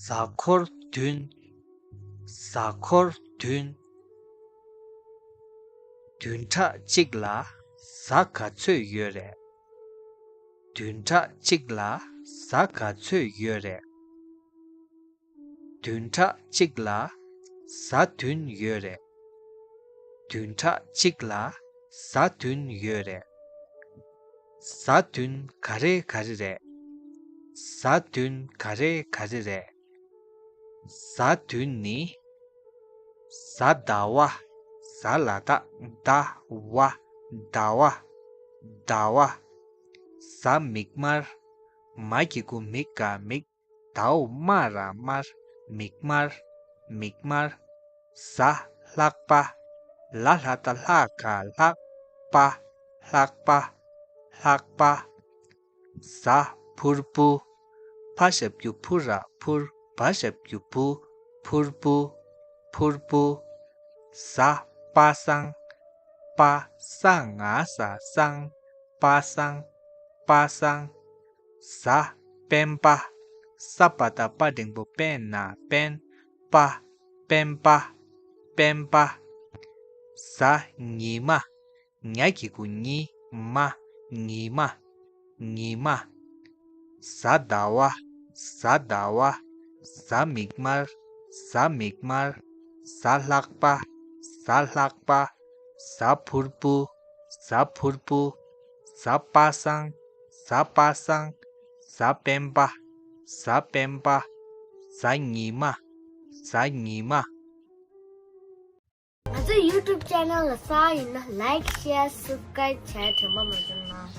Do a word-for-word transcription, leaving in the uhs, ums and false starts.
གཟའ་འཁོར་བདུན། གཟའ་འཁོར་བདུན། བདུན་ཕྲག་གཅིག་ལ་གཟའ་ག་ཚོད་ཡོད་རེད། བདུན་ཕྲག་གཅིག་ལ་གཟའ་ག་ཚོད་ཡོད་རེད། བདུན་ཕྲག་གཅིག་ལ་གཟའ་བདུན་ཡོད་རེད། བདུན་ཕྲག་གཅིག་ལ་གཟའ་བདུན་ཡོད་རེད། གཟའ་བདུན་ག་རེ་ག་རེ་རེད། གཟའ་བདུན་ག་རེ་ག་རེ་རེད། གཟའ་བདུན་ནི། གཟའ་ཟླ་བ། གཟའ་ལ་ད་ཟླ་བ། ཟླ་བ། ཟླ་བ། གཟའ་མིག་དམར། མ་གི་གུ་མི་ག་མིག་ཟླ་འོག་མ་ར་དམར། མིག་དམར། མིག་དམར། གཟའ་ལྷག་པ། ལ་ལྷ་ད་ལྷ་ག་ལྷག་པ། ལྷག་པ། ལྷག་པ། གཟའ་ཕུར་བུ། ཕ་ཞབས་ཀྱུ་ཕུ་ར་ཕུར། བ་ཞབས་ཀྱུ་བུ། ཕུར་བུ། ཕུར་བུ། གཟའ་པ་སངས། པ་ས་ང་ས་སངས། པ་སངས། པ་སངས། གཟའ་སྤེན་པ། ས་པ་ད་པ་འགྲེང་བུ་པེ་ན་སྤེན། པ། སྤེན་པ། སྤེན་པ། གཟའ་ཉི་མ། ཉ་གི་གུ་ཉི་མ། ཉི་མ། ཉི་མ། གཟའ་ཟླ་བ། གཟའ་ཟླ་བ། གཟའ་མིག་དམར། གཟའ་མིག་དམར། གཟའ་ལྷག་པ། གཟའ་ལྷག་པ། གཟའ་ཕུར་བུ། གཟའ་ཕུར་བུ། གཟའ་པ་སངས། གཟའ་པ་སངས། གཟའ་སྤེན་པ། གཟའ་སྤེན་པ། གཟའ་ཉི་མ། གཟའ་ཉི་མ། ང་ཚོའི་YouTube channel ལ་གསར་ཡིན་ན་like, share, subscribe བྱས་དྲན་པ་མ་བྱུང་ན།